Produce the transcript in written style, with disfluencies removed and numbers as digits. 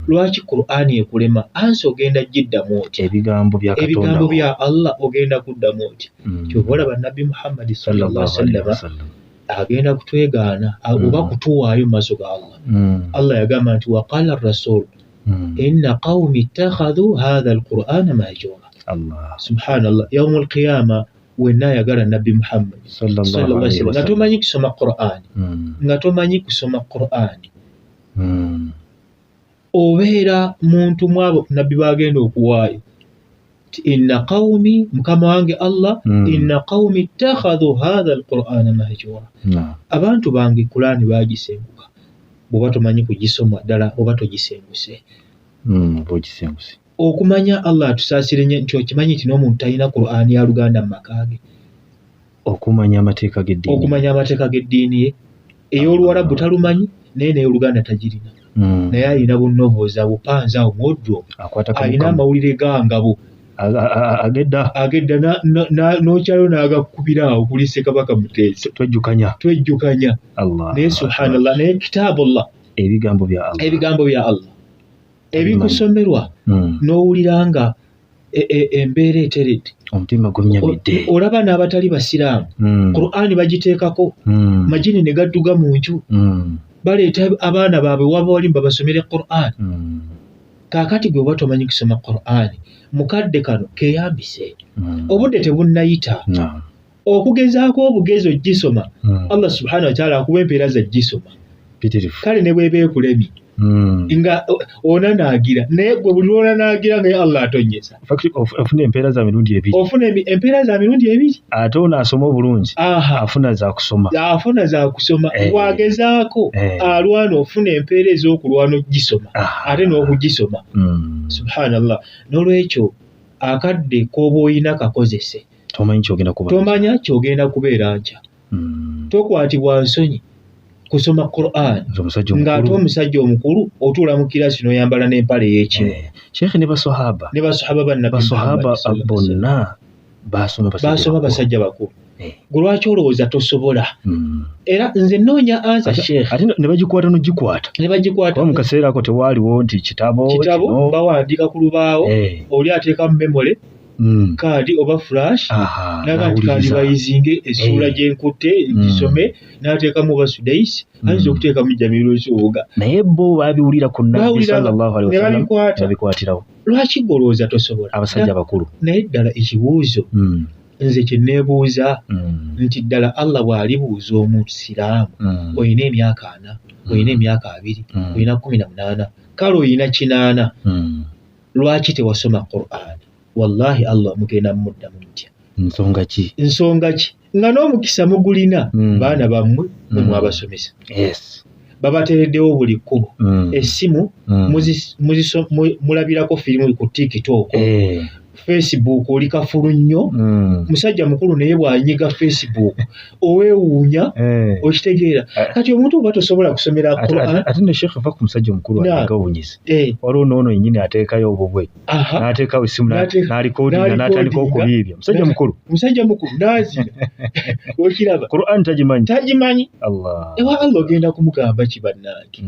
Lwaki Qur'ani ekulema? Ansi ogenda giddamu otya? Ebigambo bya Katonda, ebigambo bya Allah ogenda kuddamu otya? Kyova olaba Nabbi Muhammadi sallallahu alaihi wasallam agenda kutwegaana oba kutuwaayo mu maaso ga Allah. Allah yagamba nti, waqala rasul inna qawmi ittakhadhu hatha alqur'ana mahjura. Subhanallah, yaumu alqiyama wenna ayagala Nabbi Muhammad sallallahu alaihi wasallam, nga tomanyi kusoma Qur'ani, nga tomanyi kusoma Qur'ani, obeera muntu mwabo Nabbi bagenda okuwaayo nti, inna qawmi, mukama wange Allah, inna qawmi ittakhadhu hatha alqur'ana mahjura, abantu bange Kulaani bagisenguka. Bw'oba tomanyi kugisoma ddala, oba togisenguse. Okumanya, Allah atusaasire nnyo, nti okimanyi nti n'omuntu talina Qur'ani ya Luganda mu maka ge? Okumanya amateeka g'eddiini. Okumanya amateeka g'eddiini ye ey'Oluwarabu talumanyi, naye n'ey'Oluganda tagirina. Naye alina bunovooza bupanze awo mu wardrobe, alina amawulire ga ngabo agedda. Agedda, n'okyalo n'agakkubira awo kuli Ssekabaka Muteesa. Twejjukanya. Twejjukanya. Naye subhanallah, naye kitaabullah, ebigambo bya Allah, ebigambo bya Allah ebikusomerwa, n'owulira nga embeera eteredde. Omutima gumnyamidde. Olaba n'abatali basiraamu, Qur'ani bagiteekako, majini ne gadduga mu nju. Baleeta abaana baabwe waba wali babasomere Qur'ani. Kaakati gwe oba tomanyi kusoma Qur'ani, mukadde kano keeyambise, obudde tebunnayita. Okugezaako obugezi ogisoma, Allah subhanahu wataala akuwa empeera za gisoma. Kale ne bweba ekulemye nga onanaagira, naye gwe buli lwonanaagira nga Allah atonyeza. Ofuna empeera za mirundi ebiri. Ofuna empeera za mirundi ebiri. Ate ono asoma obulungi afuna za kusoma. Afuna za kusoma. Bwagezaako alwana, ofuna empeera ez'okulwana ogisoma ate n'okugisoma. Subhanallah. N'olwekyo akadde k'oba oyina kakozese. Tomanyi kyogenda kuba. Tomanya kyogenda kubeera nkya. Tokwatibwa nsonyi kusoma Quran ng'ate omusajja omukulu otuula mu kirasi n'oyambala n'empale ey'ekimu. Sheekhe, ne basahaba. Ne basahaba bannabbi. Basahaba bonna basoma. Basoma basajja bakulu. Gwe lwaki olowooza tosobola? Era nze nnoonya answer, sheekh. Ate ne bagikwata nogikwata. Ne bagikwata. Mu kaseera ako tewaaliwo nti kitabo. Kitabo, bawandiika ku lubaawo, oli ateekamu memory card oba flash, naga nti kandi bayizinge essuula gyenkutte gisome, n'ateekamu oba Sudais, ayinza okuteekamu Jamiru Nsubuga. Naye bo babiwulira ku Nabbi sallallahu alaihi wasallam. Babikwatirawo. Lwaki gwe olowooza tosobola? Abasajja abakulu. Naye ddala ekibuuzo nze kye neebuuza nti ddala Allah bw'alibuuza omusiraamu, olina emyaka 40, olina emyaka 20, olina 18, kale olina 80, lwaki tewasoma Qur'ani? Wallahi Allah mugenda mumuddamu mutya? Nsonga ki? Nsonga ki nga n'omukisa mugulina? Baana bammwe mwe mwabasomesa, babateereddewo buli kkubo, essimu mulabirako firimu ku TikTok, Facebook, oli kafulu nnyo. Musajja mukulu naye bw'anyiga Facebook oweewuunya. Okitegeera? Kati omuntu oba tosobola kusomera Quran. Ate ne sheekh, va ku musajja omukulu agawunyiza, waliwo noono yennyini ateekayo obubwe, n'ateekawo essimu, n'alikodinga, n'atandika okubiibya. Musajja mukulu. Musajja mukulu n'azira, okiraba? Quran tagimanyi. Tagimanyi. Ewa Allah ogenda kumugamba ki, bannange?